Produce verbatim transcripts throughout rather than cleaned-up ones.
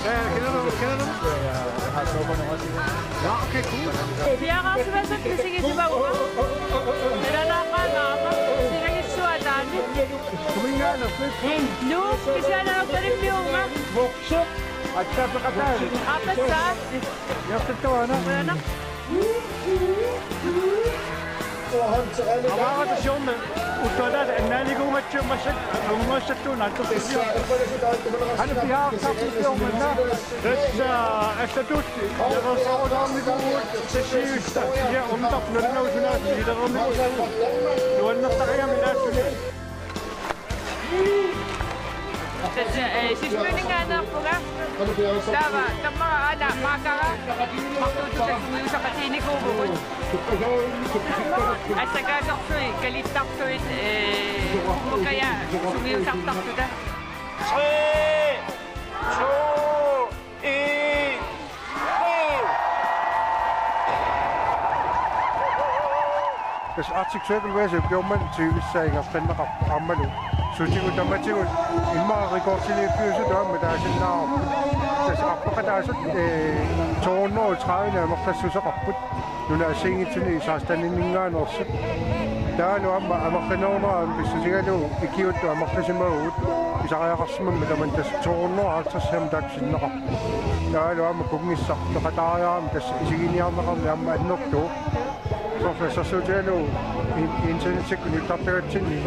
Kender du, kender du? Ja, okay, cool. Piareersimasoq misigisivara. Ilanaaqaanaama. Silagissuataani. Kumingaannerpit. Nuu, kisianni atortarfiunga. Attapeqataani. Aappassaatit. Iortittuaana. Qujanaq. Avaarata siorna uttuataasa annaanikuugatsigu massakkut angumassattut naatsorsuusiorput. Anu piaartarpiormanna. Tassa allatut piareersarutaarnikuuvugut sassiivissat ja untarp nunnaussunaat ilereernikuuvugut. Nuannertarigamik ilaassuni. Tassa, eh, Sisimiuninngaanneerpunga. Taava tammara aana maakara marluuttuta sungiusaqatiginikuuvugut. Assakaasorsuit, kalittarsuit, eh, ukkaja sungiusartartuta. Tre, to, en. Tassa Arctic Circle Race ukioq manna tyvissaaginnarneqarpoq aammalu. Sutigut tamatigut immaqa rekordiliiffiusutut aamma taasinnaavarput. Tassa arpaqataasut, eh, to hundrede og tredive amerlassuseqarput. Nunap assigiinngitsuni seksteninngaanneersut. Taavalu aamma amerlanerunerani pissutigalugu ikiuuttut amerlasimavugut. Pisariaqarsimammat tamanna tassa to hundrede og halvtreds aamma taakku sinneqarput. Taavalu aamma kunngissaq peqataariarami tassa isiginiarneqarneq aamma annertuvoq. Soorlu assersuutigalugu in-, internettikkut nittartagatsinni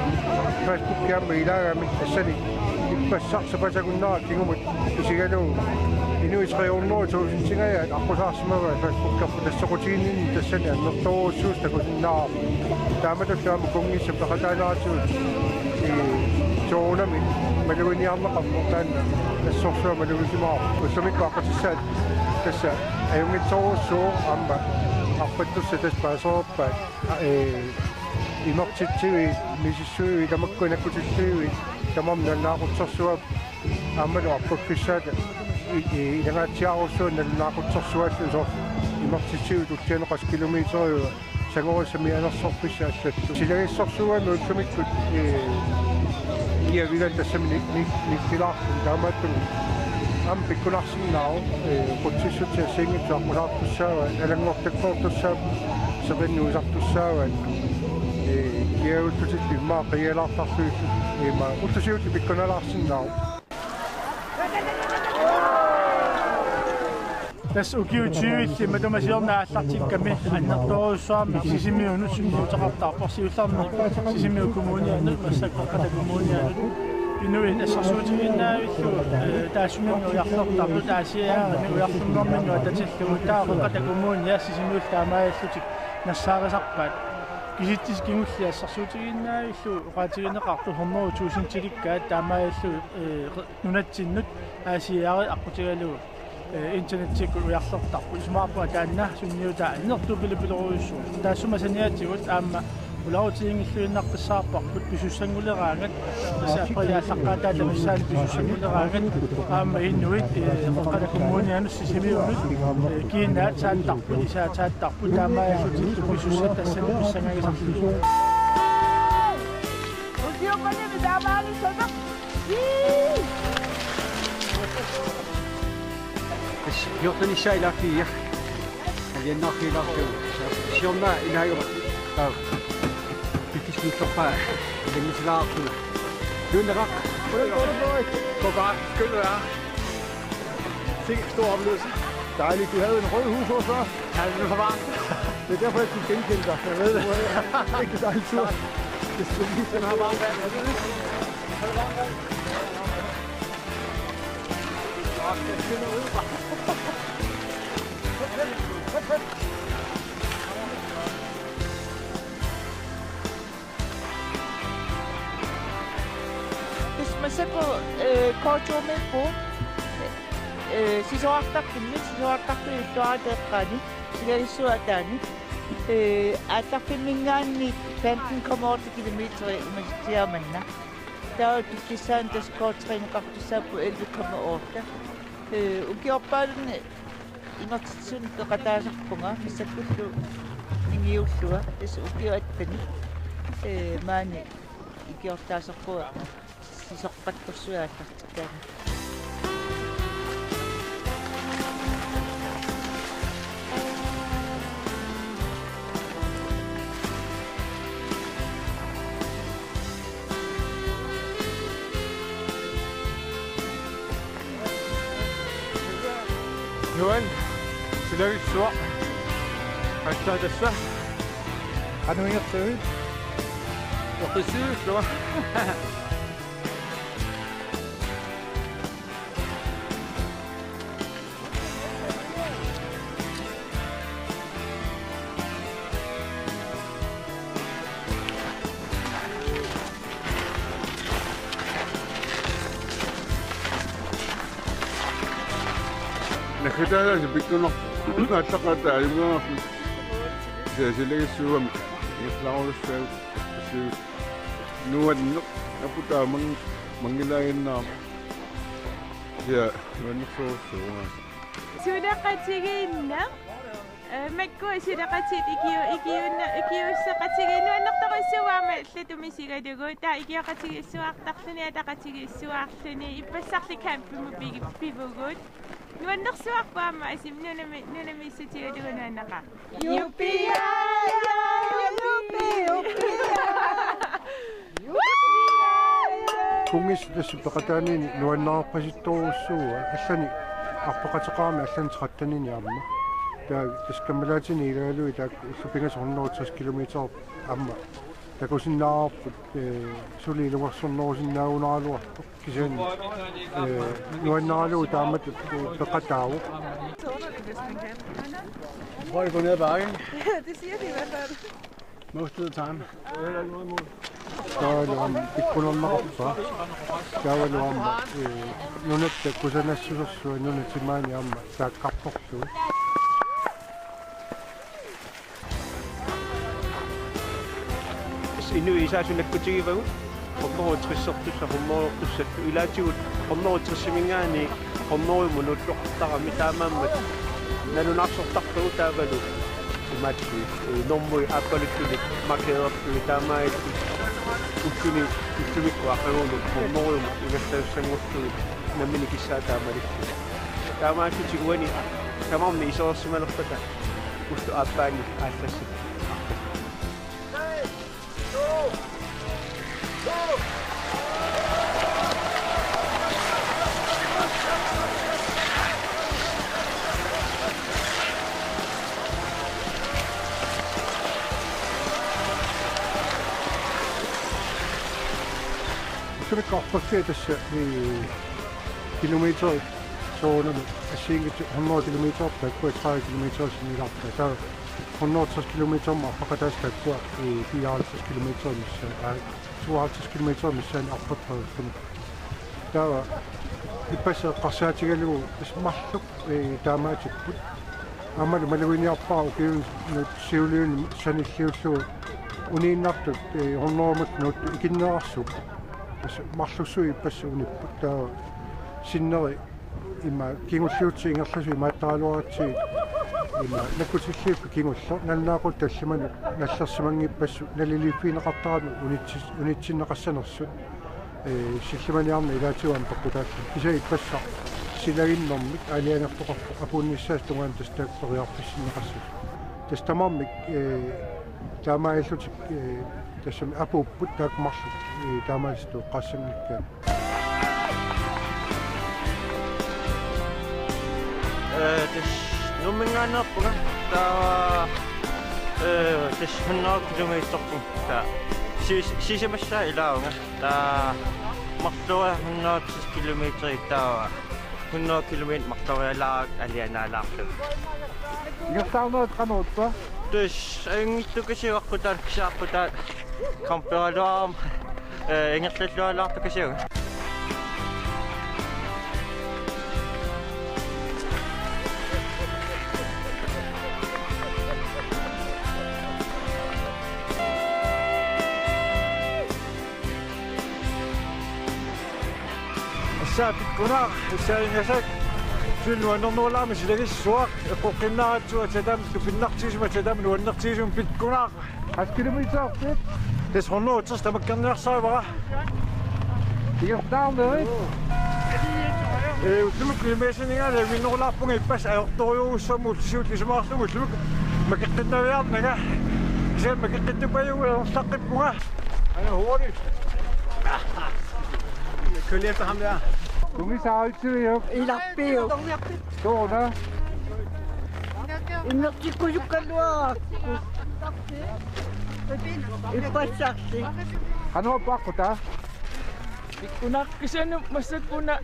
Facebooki aamma ilaagami tassani ippassaq sapaatip akunnera kingumut isigalugu inuit tre hundrede tusindingajaat aqqusaarsimavaat Facebookerput, tassa soqutiginninneq tassani annertoorujussuusoq takusinnaavarput. Taamatullu aamma kunngissaq peqataaneratigut, eh, soorunami maluginiarneqarpoq taanna assorsuaq malugisimavarput. Ullumikkut aqqutissaat tassa ajunngitsorujussuuvoq aamma arpattussat tassa paasereerpaat, eh, imertitsiviit, misissuiviit, tamakku nakkutilluiviit, tamarmik nalunaaqutsersuaat aammalu arpaffissaata i-, i-, ilangaatsiarujussuaq nalunaaqutsersuaallu soorlu imertitsiviit tullianut qassit kilometeriuvoq sangorissamik anersorfissat allatut. Silagissorsuugamik ullumikkut, eh, kiavigalugu tassami ni-, ni-, nikkilaarluni taamaattumik aamma pikkunarsinnaavoq, eh, qutsissutsit assigiinngitsut aqqusaartussaavaat, alanngortakkoortussaapput, seqinnut nuisartussaavaat, eh, kiaviullutillu immaqa qiialaartarlugillu, eh, immaqa ullut siulliit pikkunalaarsinnaavoq. Tassa ukiut tyvilli matuma siorna aallartikkami annertoorujussuarmik Sisimiunut sunniuteqartarpoq, siullermik Sisimiut Kommunianut massakkut Qeqqata Kommunianut. Inuit assersuutigiinnavillu, eh, taassumami ujarlertartut, Aasiaat Airimi ujarlernerminnut atatillugu, taava Qeqqata Kommunia Sisimiullu taamaalillutik nassaarisarpaat. Kisitsisit kingulliit assersuutigiinnavillu oqaatigineqartut hundrede tusindilikkaat taamaalillugit, eh, nunatsinnut Aasiaat Air aqqutigalugu, eh, internettikkut ujarlertarput. Isumaqarpunga taanna sunniutaa annertupilupilerujussuuvoq. Taassuma saniatigut aamma ularutiginngilluinnartussaasarparput pisussanngoraangat. Tassa aprilip aallaqqaataata missaani pisussanngoraangat. Aamma inuit, eh, Qeqqata Kommunianut Sisimiunut, eh, kiinaat saattarput, isaat saattarput, taamaalillutillu pisussat tassani pissangagisarlugit. Ukiumanimi taamaalisoq. Fjorten isai lafia. Aliannaarfigilaarlugu. Siorna inaajuvoq. Taa. Pikkismiullorpaa. Ilanngutilaarlugu. Lunderak. Koka. Skønne. Sikke stor oplevelse. Dejligt. Du havde en rød hue på før. Ja, det var så varmt. Det er derfor, jeg kunne genkende dig. Jeg ved det. Det var en rigtig dejlig tur. Det skulle lige sådan her varmt vand. Tassa massakkut, eh, K to-miippugut, eh, sisorartarfimmit, sisorartarfiup illuarata eqqaani, silagissuataani, eh, aallarfimminngaanniit femten komma otte kilometer imagitsiamanna. Taava pikkissaani tassa K tre-neqartussaapput elleve komma otte. Eh, ukiorpaalunni imertitsisunik peqataasarpunga, massakkullu ningiullunga, tassa ukiup attani, eh, maani Ikiortaasoqqua sisorpakkussuit aallartikkaanni. Nuann, silagissuaq. Aatsaat tassa. Qanoq ingerlasuuit? Oqisiullua. Naggataalaasi pikkunarpoq. Aallaqaataat ajugaarput. Kisianni silagissuugami ingerlaarusussaagut. Kisianni nuanneq aputaa mang-, manngilaaginnarami. Kisianni nuannersorujussuuvoq. Suleqatigiinneq. Eh, makkua suleqatigiit ikiu-, ikiunna-, ikiuusseqatigiit nuannertorujussuuvoq aamma allatut misigalugu. Taava ikioqatigiissuartarluni, ataqatigiissuarluni, ippassarli campimut pigi-, pivugut. Nuannersuarput aamma asim nunami, nunamiissutigalugu nuanneqaaq. Juppi, juppi, juppi. Punngissaq tassa peqataanini nuannaarpasittorujussuuvoq, allanik arpaqateqarami, allanik tretten-ini aamma. Taava tassa kammalaatini ilagalugu taakku ullut pingasut hundrede tres kilometer aamma takusinnaavarput, eh, suli ilungersornerusinnaagunaraluartoq. Kisianni, eh, nuannaralugu taamatut, eh, peqataavoq. Prøv at gå ned ad bakken. Ja, det siger de i hvert fald. Most of the time. Taavalu aamma pikkunarneqarpaa. Taavalu aamma, eh, nunatta kusanassusersuaq nunap timaani aamma taakkartorlugu. Inuit isaasu nakkutigivagut hundrede tres-ertussat, hundrede-ertussat, ilaatigut hundrede tres-iminngaanniit hundrede-mut nuuttoqartarami, taamaammat nalunaarsortarpagut taavalu imaattuit, eh, normui aappaluttunik markererlugit, taamaalillutik ulluni, ullumikkut aqaguani hundrede-mut ingerlasussanngorlugit nammineq kissaataat malillugu. Taamaasilluni uani tamarmik isersimalerpata ulloq aappaanni aallassat. Ullumikkut arpagit tassa, eh, kilometerit soorunami assigiinngitsut hundrede kilometer, taakku tredive kilometer sinnilaarput. Taava hundrede tres kilometer arpaqataasut taakkua, eh, fireoghalvtreds kilometer missaani, aa, tooghalvtreds kilometer missaani arpattarput. Taava ippassaq eqqarsaatigalugu tassa marluk, eh, taamaatipput. Aammalu maluginiarpara ukiunut siuliunut sanilliullugu uniinnartut, eh, hundrede-mut nuuttut ikinneqarsuupput. Tassa marlussuit ippassaq unipput. Taava sinneri ima kingulliutsit ingerlasut imaattaraluaratsigit ima nakkutilliipput kingulleq, nalunaaqutaq tallimanut nallersimanngippassuit naliliiffigineqartaramik unitsis-, unitsinneqassanersut. Eh, sillimaniarneq ilaatigut aamma peqqutaalluni. Kisianni ippassaq silaginnermik aalajangertoqarpoq apuunnissaata tungaanut tassa taakku periarfissinneqassasoq. Tassa tamarmik, eh, taamaalillutik, eh, tassami apuupput taakku marluk, eh, taamaalillutik eqqaassanngikkaat. Eh, tassa Nuumminngaanneerpunga, taava, eh, tassa hundrede kilometerpunga. Taava sis-, sisamassaa ilaavunga. Taava marloriarlunga hundrede tres kilometer, taava hundrede kilometer marlorialaarlunga alianaalaarlunga. Ingerlaarnerit qanoq ippa? Tassa ajunngitsukasiuk aqqutaallunga, kisianni aqqutaallunga camperaluarama, eh, ingerlallualaartukasiuvunga. Tassa pikkunaq, tassa ingasak. Suli nuannernerulaarami silagissuaq, eqqoqqinnaaratsigu atsatama, tupinnartigisumik atsatama nuannertigisumik pikkunaq. Halv kilometer, fedt. Tassa hundrede og tres tamakkerniarsarivara. Ingerlaarnerit. Ee, ullumikkut illumiissinninngaanniit ajunngilaarumaarpunga ippassaq ajortorujussuarmik ullut siulliit isumaqarlugit ullumikkut makeqqinnaviarnanga. Kisianni makeqqittupajugu ajornaqqippunga. Aana huori. Køl efter ham der. Tungisaarutsiviuk? Ilappiuk. Sooruna? Innertikkusukkaluarakku. Ippassarsi. Qanoq ippa Aqqutaa? Una kisianni massakkut una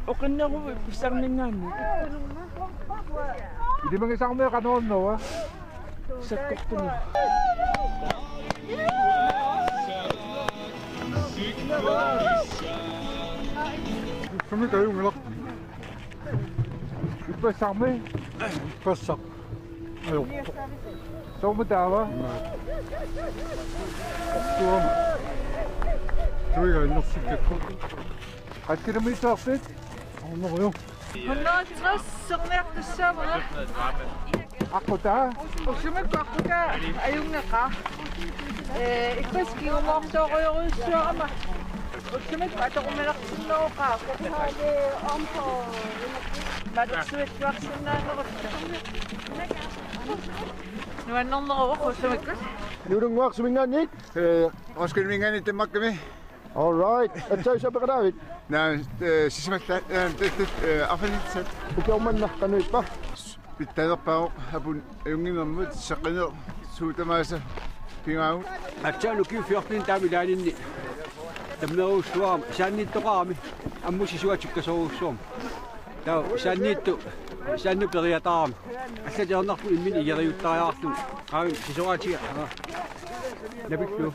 oqinneruvoq ippassarninngaanniit. Ilimagisarmi qanoq innerva? Sakkortuneq. Sumi kajunngilaq. Ippassarmi? Ippassaq. Ajo. Soormi taava? Tuama. Tuiga innersikkakku. Qassi kilometerpit? Hundrede. Hundrede og tres, så er det så meget. Aqqutaa? Ullumikkut Aqqutaa ajunngeqaaq. Ee, ippassaq kingumortoorujorujussuarama. Ullumikkut atoruminarsinnaavoqaaq. Malersuilluarsinnaanerutta. Nuannerneruvoq ullumikkut. Nuununnguaq suminngaanniit? Ee, Roskildemingaanniit Danmarkimi. All right. Aatsaat suut peqataavit? Naa, ee, sisamallat, ee, tut, tut, ee, arfinillit. Ukioq manna qanoq ippa? Pitsalerpaavoq aput ajunnginermut seqqineq suut tamaasa pigaagut. Aatsaat ukiut fjorten taama ilaalinni tammerujussuarama saanniittoqarami ammut sisuatikkasorujussuarmik. Taava saanniittoq, saanneq periataarami. Allat ajornarput imminnut igeriuttariaqarluni. Qaavin sisoraatiga. Napillu.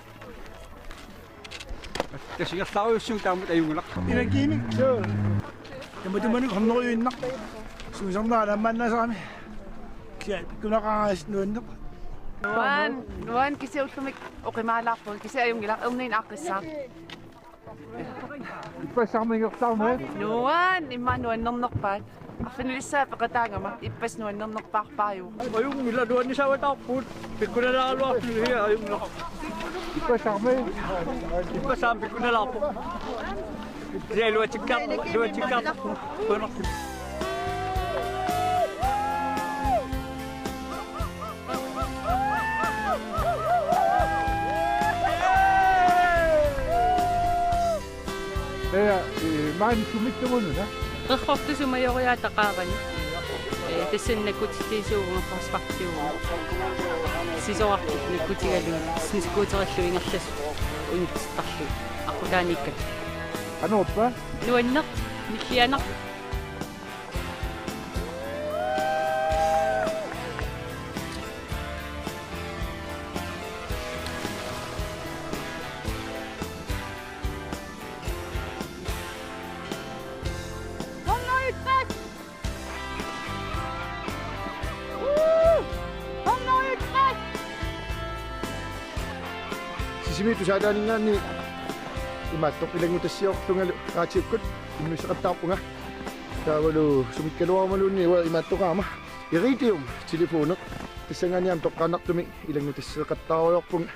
Tassa ingerlaarujussuuvoq taamatut ajunngilaq. Imakiimi. Joo. Tamatumanik hundrediinnaq. Suusarnaa lammaannaasarami. Kisianni pikkunaqaaq nuanneq. Nuan, nuan kisianni ullumikkut oqimaalaarpunga kisianni ajunngilaq erniinnaq aaqqissaaq. Ippassarmi ingerlaarnerit? Nuan, immaqa nuannernerpaat. Arfinilissaa peqataagama ippassaq nuannernerpaarpaajuvoq. Ajunngilaq nuannisavataarpugut. Pikkunalaaraluarput ia ajunngilaq. Ippassarmi? Ippassaammi pikkunalaarpoq. Ia iluatsikkaarpoq, iluatsikkaarpoq. Qujanartumik. Ee, ee, maani sumiittugut una? Qerrortusup Majoriaata qaavani. Ee, tassani nakkutitsisuuvunga forsvartiuvunga. Sisorartut nakkutigalugit sniskuuterillu ingerlasut unitsittarlugit. Aqqutaaniikkat. Qanoq ippa? Nuanneq, nillianaq. Sisimiut tusaataaninngaanniit imaattoq ilanngutassiorlungalu raatiukkut immiusseqattaarpunga. Taavalu sumikkaluarumaluunniit uanga imaattoqarama Iridium telefoneq. Tassanngaanniit aamma toqqaannartumik ilanngutasseqattaarujoorpunga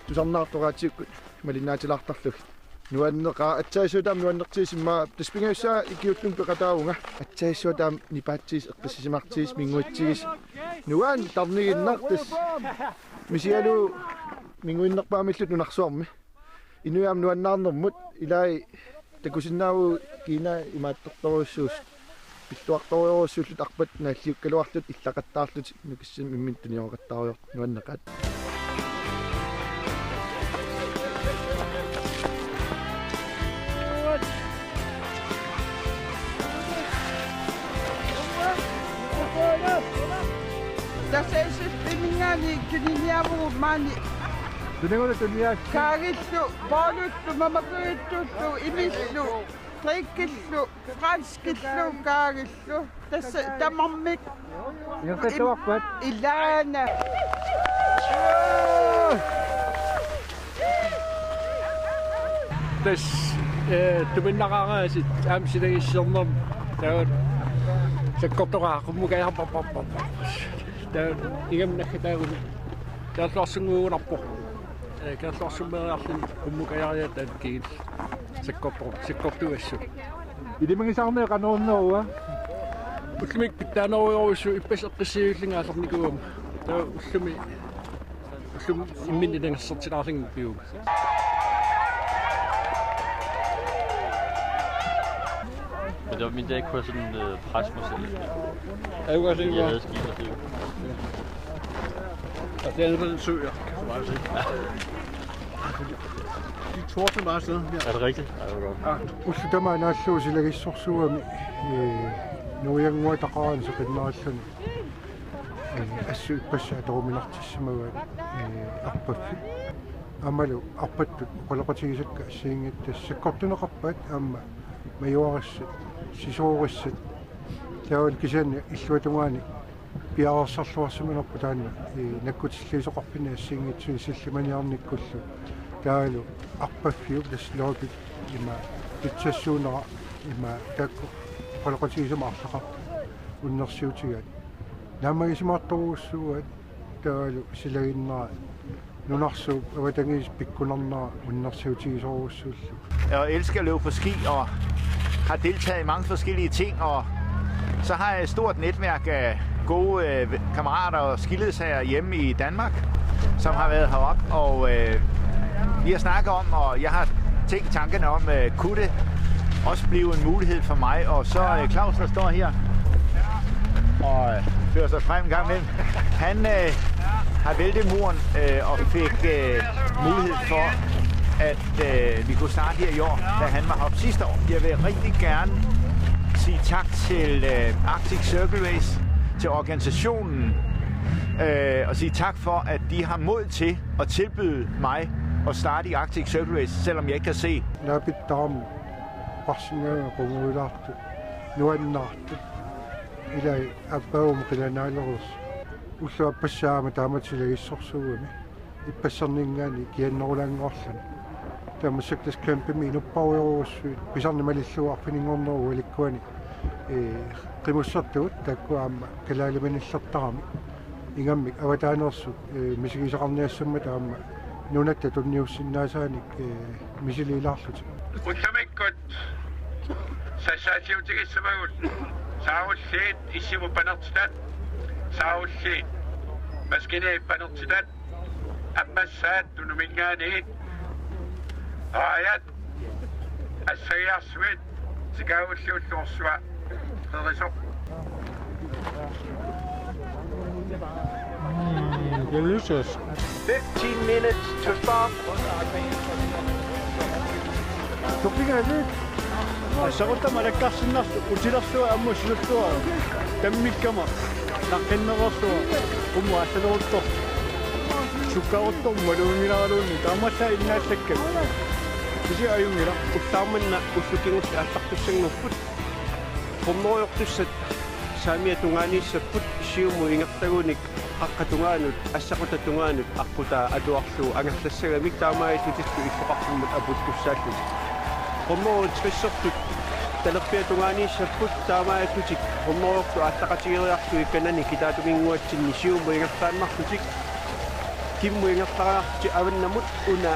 tusarnaartoq raatiukkut malinnaatilaartarlugit. Nuanneqaaq, aatsaat suut aamma nuannertigissi immaqa tassa pingajussaa ikiuullunga peqataavunga. Aatsaat suut aamma nipaatsigis eqqissisimartigis minnguitsigis. Nuan tarniginnartas. Misigalugu minnguinnerpaamilluta nunarsuarmi. Inuit aamma nuannaarnermut ilai takusinnaavugut kiinaa imaattortorujussuusut. Pilluartorujorujussuulluta arpat naalliukkaluarluta illaqattaarluta nukissinni imminnut tunioraqattaarujoortoq nuanneqaaq. Tassa S S P-minngaanniit tuniniaavugut maani. Tuniguna tuniaas. Kaagillu, boolullu, mamakujuttuullu, imillu, drikkillu, franskillu, kaagillu. Tassa tamarmik. Ingerlalluarpat? Ilaana. Tassa, ee, tupinnaqareersut aamma silagissornermi. Taava sakkortoqaaq qummukajaarparparparpar. Taava ingammik naggataaguni. Taava luarsunnguugunarpoq. Kalaallit Arsummeriarluni qummukajariaat taakkiit sakkortor-, sakkortugassuk. Ilimagisaarneq qanoq innerua? Ullumikkut pitsaanerujussuuvoq ippassaq eqqissiviullunga aallarnikuugama. Taava ullumi, ullumi imminni nangersortilaarlunga piuvoq. Men det var min dag, kunne jeg sådan øh, presse mig selv. Ja, du kan se, jeg hvor havde skidt at det. Og det er sådan en sø, ja, kan du bare se. De tordner bare afsted her. Er det rigtigt? Ej, hvor godt. Ja. Ullut tamaat naallugu silagissorsuugami, ee, nuiannguataqaraanni soqinneralluni. Ee, assut ippassaq atoruminartissimagaat, ee, arpaffik. Aammalu arpattut oqaloqatigisakka assigiinngitsut sakkortuneqarpaat aamma majuarissat, sisorissat. Taavalu kisianni illuatungaani piareersarluarsimanerput taanna, ee, nakkutilliisoqarfinni assigiinngitsunik sillimaniarnikkullu. Taavalu arpaffiup tassa loopit ima pitsassuunera ima taakku oqaloqatigisumik arlaqartut unnersiutigaat. Naammagisimaartorujussuuaat taavalu silaginnera nunarsuup avatangiisit pikkunarnera unnersiutigisorujussuullugu. Jeg elsker at løbe på ski og har deltaget i mange forskellige ting, og så har jeg et stort netværk af gode øh, kammerater og skiledsagere hjemme i Danmark, som har været heroppe, og øh, vi har snakket om, og jeg har tænkt tankerne om, øh, kunne det også blive en mulighed for mig. Og så øh, Claus, der står her og øh, fører sig frem en gang imellem, han øh, har væltet muren øh, og fik øh, mulighed for, at øh, vi kunne starte her i år, da han var heroppe sidste år. Jeg vil rigtig gerne sige tak til øh, Arctic Circle Race, til organisationen, øh, og sige tak for, at de har mod til at tilbyde mig at starte i Arctic Circle Race, selvom jeg ikke kan se. Naapittarami parsingaanga qungujulaartut nuannaartut ilai appaum qilanaaleruus ulluappassaama taama silagissorsuugami. Ippassanninngaanniit kiannerulaannguarluni. Tamassi tassa campimi inupparujorujussuit pisarneq malillugu arfininngornerup ualikkuani, ee, qimussertagut taakku aamma kalaaliminerlertarami. Ingammik avataaneersut, ee, misigisaqarniassammata aamma nunatta tunniussinnaasaanik, ee, misiliilaarlutik. Ullumikkut sassaassiutigissavagut saarulliit issimut panertitat, saarulliit maskiniit panertitat, ammassaat tunuminngaanniit, raajat assagiarsuit, sikaagulliullu orsua qerisoq. Mm, delicious. Fifteen minutes to start. Toqingaavit? Assarutta malakkarsinnarlugu utilersuaq ammut silersuaq tammikkama naqqinneqarsuaq qummut aallaleruttortoq. Sukkaruttormat maluginngilaaraluunniit taamaallaat innaallakkat. Kisianni ajunngilaq. Ullaaq manna ullut kingulliit aallartussanngorput. Hunnorujortussat saamiata tungaaniissapput siumut ingerlagunik qaqqap tungaanut, assaquttap tungaanut aqqutaa atuarlugu angerlassagamik taamaalillutillu illoqarfimmut apuuttussaallutik. Hunnorujut tressertut talerpiata tungaaniissapput taamaalillutik hunnorujortut aallaqatigeriarlugit kanani kitaatunginnguatsinni siumut ingerlaannarlutik. Kimmut ingerlariarlutik avannamut una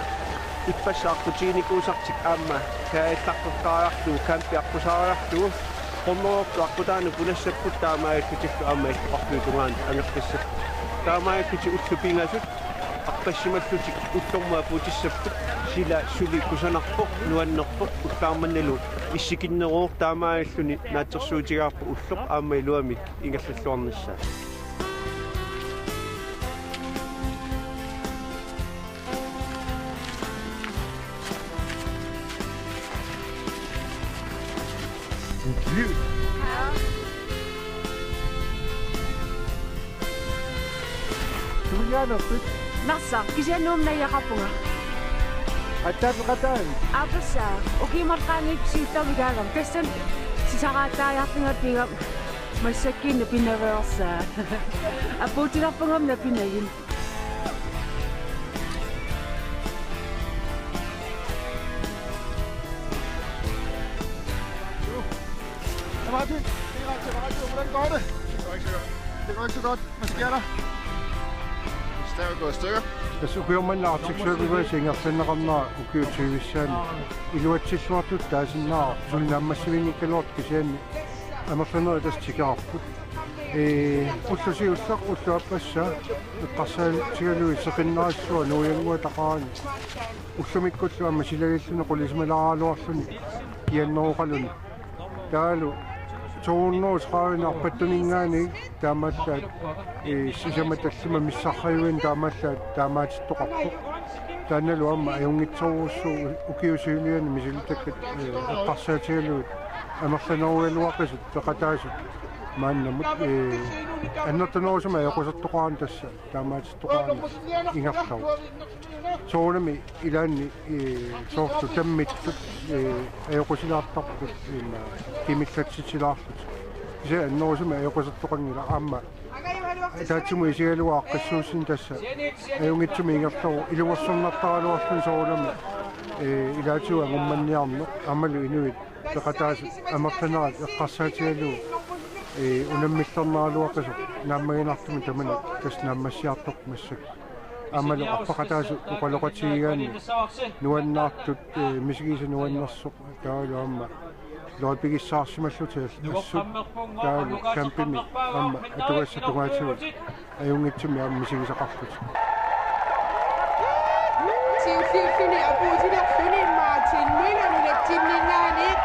ippassaq aqqutiginikuusartik aamma kaajallartoqqaariarlugu campi aqqusaariarlugu. Hunnorujortut aqqutaanut punassapput taamaalillutillu aamma illoqarfiup tungaanut angerlassapput. Taamaalillutik ullut pingasut arpassimallutik ullormut apuutissapput, sila suli kusanarpoq, nuannerpoq, ullaaq mannalu issikinnerooq taamaalilluni naatsorsuutigaarput ulloq aamma iluamik ingerlalluarnissaa. Suminngaanneerpit? Narsaq, kisianni Nuummut najugaqarpunga. Aatsaat peqataavit? Aappassaa, ukiut marluk qaangiupput siullermik kaagama. Tassani sisaraattaajarlunga pigama. Massakkuuna pinaveersaa. Apuutilerpunga aamma napinagit. Martin, det er ikke så godt. Hvordan går det? Det går ikke så godt. Det går ikke så godt. Hvad sker der? Tassa ukioq manna Arctic Circle Race ingerlanneqarnera ukiut tyvessaanni iluatsilluartutut taasinnaavoq, suli naammassivinngikkaluartoq kisianni amerlanerit tassa tikeraarput. Ee, ulloq siulleq ulloq aappassaa eqqarsaatigalugit seqinnarissuaq nuiannguataqaani. Ullumikkullu aamma silagilluni qulisimalaaraluarluni kianneroqaluni. Taavalu to hundrede tredive arpattuninngaanniit taamaallaat, ee, sisamat tallimat missarrajuini taamaallaat taamaatittoqarpoq. Taannalu aamma ajunngitsorujussuuvoq ukiut siuliani misilitakkat, ee, eqqarsaatigalugit amerlanerugaluaqisut peqataasut maannamut, ee, annertunerusumik ajoqusertoqarani tassa taamaatittoqarani ingerlavoq. Soorunami ilaanni, ee, soorlu tammittut, ee, ajoqusilaartarput, ima, kimillatsitsilaarlutik. Kisianni annerusumik ajoqusertoqanngilaq aamma. Ataatsimut isigalugu aaqqissuussineq tassa ajunngitsumik ingerlavoq, iluarsornartaraluarluni soorunami, ee, ilaatigut angummanniarneq aammalu inuit peqataasut amerlanerit eqqarsaatigalugu, ee, unammillernaraluaqisoq naammaginartumik tamanut tassa naammassiartorpoq massakkut. Aammalu arpaqataasut oqaloqatigigaanni nuannaartut, ee, misigisaq nuannersoq taavalu aamma loripigissaarsimallutik assut taavalu kampimi aamma atugassat tungaatigut ajunngitsumik aamma misigisaqarlutik. Siulliulluni apuutilerluni Martin Møller nunatsinninngaanniit.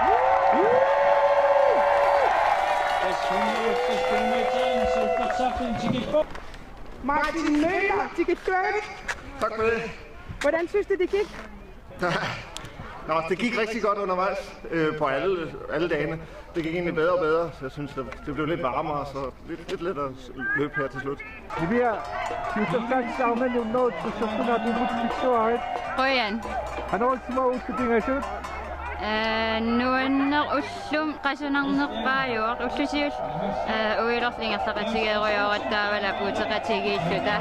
Martin Møller, tikilluarit. Tak for det. Hvordan synes du, det gik? Nå, det gik rigtig godt undervejs, øh, på alle, alle dagene. Det gik egentlig bedre og bedre, så jeg synes, det, det blev lidt varmere, så lidt, lidt lettere løb her til slut. Niviaq, siutertaanni saarnani unnuup tussertunaat immutsiksuarit. Qujan. Qanoq isima uuttutingasut? Ee, nuanneq ullumi qasunarnerpaajuvoq, ulloq siulleq, ee, uilerlu ingerlaqatigeerujoorutta taavalu apuuteqatigiilluta.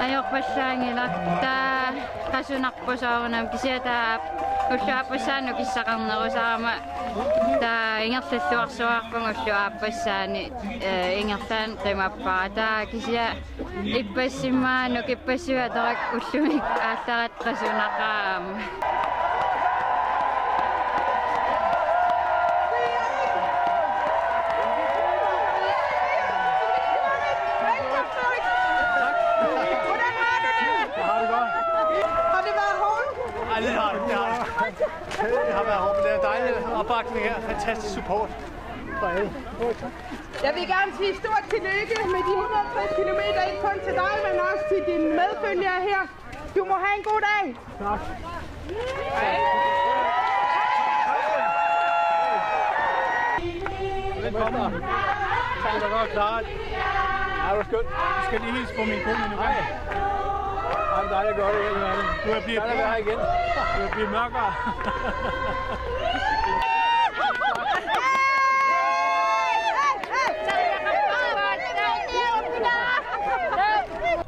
Ajorpallaanngilaq, taava qasunarpoq soorunami, kisianni taava ulloq aappassaani nukissaqarnerusarama, taava ingerlalluarsuarpunga ulloq aappassaani, ee, ingerlaannaq qimappara. Taava kisianni ippassima nukippassuit atorakku ullumi aallaratta qasunaqaaq aamma. Hvordan har du det? Har det været hårdt? Ja, det har det. Det har det. Det har været hårdt, men det er dejligt opbakning her. Fantastisk support fra alle. Jeg vil gerne sige stort tillykke med de hundrede og tres kilometer, ikke kun til dig, men også til dine medfølgere her. Du må have en god dag. Tak. Velkommen. Tak, det var klart. Ja, det var skønt. Du skal lige hilse på min kone nu. Hej. Jamen, der er det godt igen, Johanne. Du er blevet, der er det her igen. Du er blevet mørkere.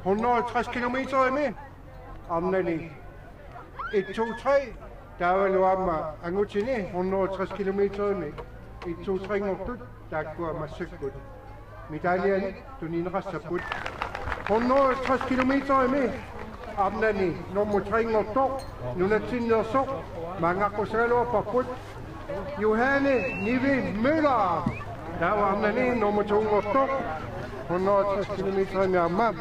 Hundrede og tres kilometer i min. Arnani et to tre, taavalu aamma angutini hundrede og tres kilometerimi et to tre-nngortut, taakkua massakkut medaljanit tunineqassapput. Hundrede og tres kilometerimi arnani nummer tre-nngortoq, nunatsinneersoq, maanngaqqusagaluarparput, Johanne Nivi Møller. Taava arnani nummer to-nngortoq, hundrede og tres kilometerimi aamma.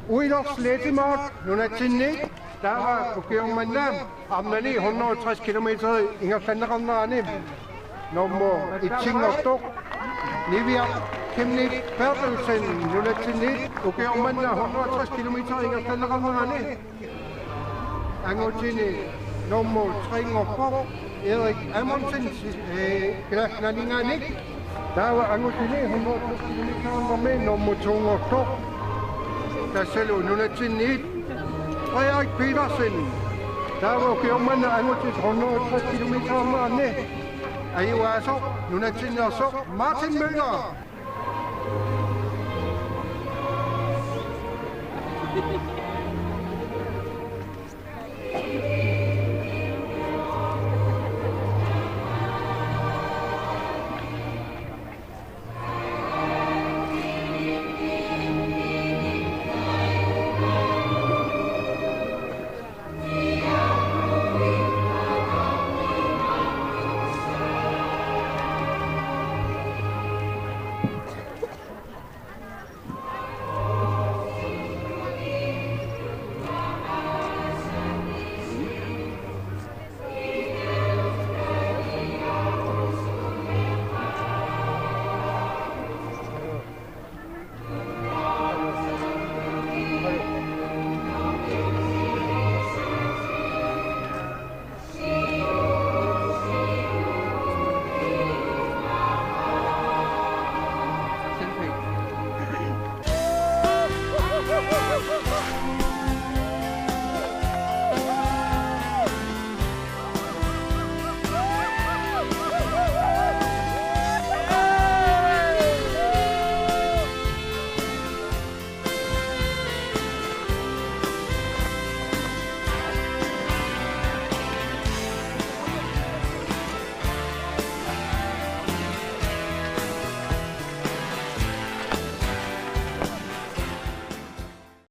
Uilers Letemark, nunatsinniit, taava ukioq manna arnani hundrede og tres kilometer ingerlanneqarnerani nummer et-inngortoq, Niviaq Kimni Berthelsen, nunatsinniit, ukioq manna hundrede og tres kilometer ingerlanneqarnerani angutini nummer tre-nngorpoq, Erik Amundsen, ee, Kalaallit Nunaanninngaanniit. Taava angutini hundrede og tres kilometer nummer to-nngortoq, tassalu nunatsinniit, Frederik Petersen. Taava ukioq manna angutit hundrede og tres kilometer ajugaasut nunatsinneersoq Martin Møller.